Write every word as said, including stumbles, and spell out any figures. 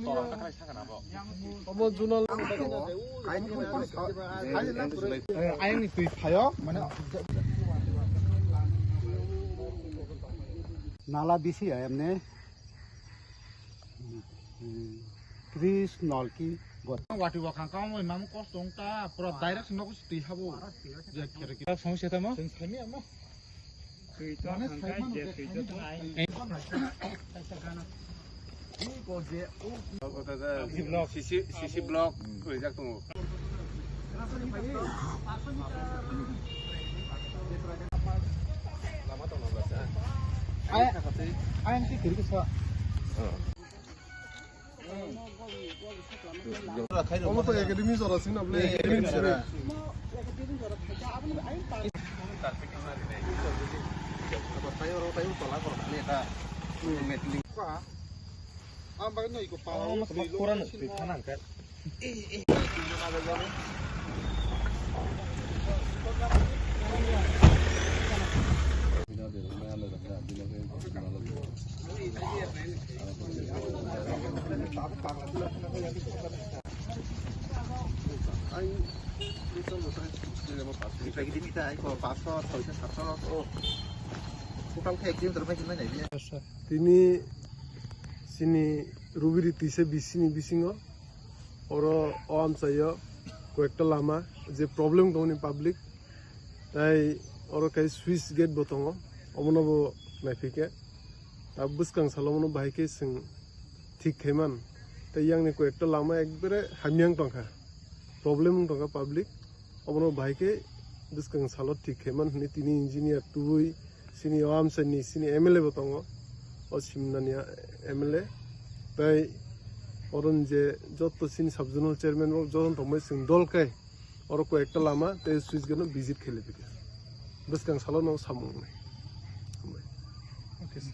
Omo junal. Ayang ni twi phayo, mane nala bisi ayam ne. Chris nolki got. Wati wakhang kamo imam kos tong ta, pura direct nok twi habo. Je khere khere. Song se tamo? Song sami amo. Twi to hangkai je twi to ai. C C, C C block rijak tongo. Ayang ti kiri sa. Omo to academy jora sing na bole. Academy jora. Tayo ro tayo tola ko ni ta. Ang bagwi no iko pala. Omo to kuran twi thana hangkhe. Tini sini Rubiri tisa bisini bisingo oro o amchaio koyekta lama je problem tongni public, tai oro kai switch gate bo tongo, omono bo naipikhe. Ta bwskang salo mono bahai khe chwng thik khaiman. Tai yang ni koyekta lama ekbare hamyang tongkha, problem wng tongkha public, omono bahai khe bwskang salo thik khaiman hwnwi tini engineer tubui sini o amchaini sini M L A bo tongo, o Simnani M L A. Tai oron je joto sini sub zonal chairman rok joto tongmai chwng dol kai oro koyekta lama tei switch gate no visit khailai phaikha. Bwskang salo no samung nai. Hambai. Okay, sir.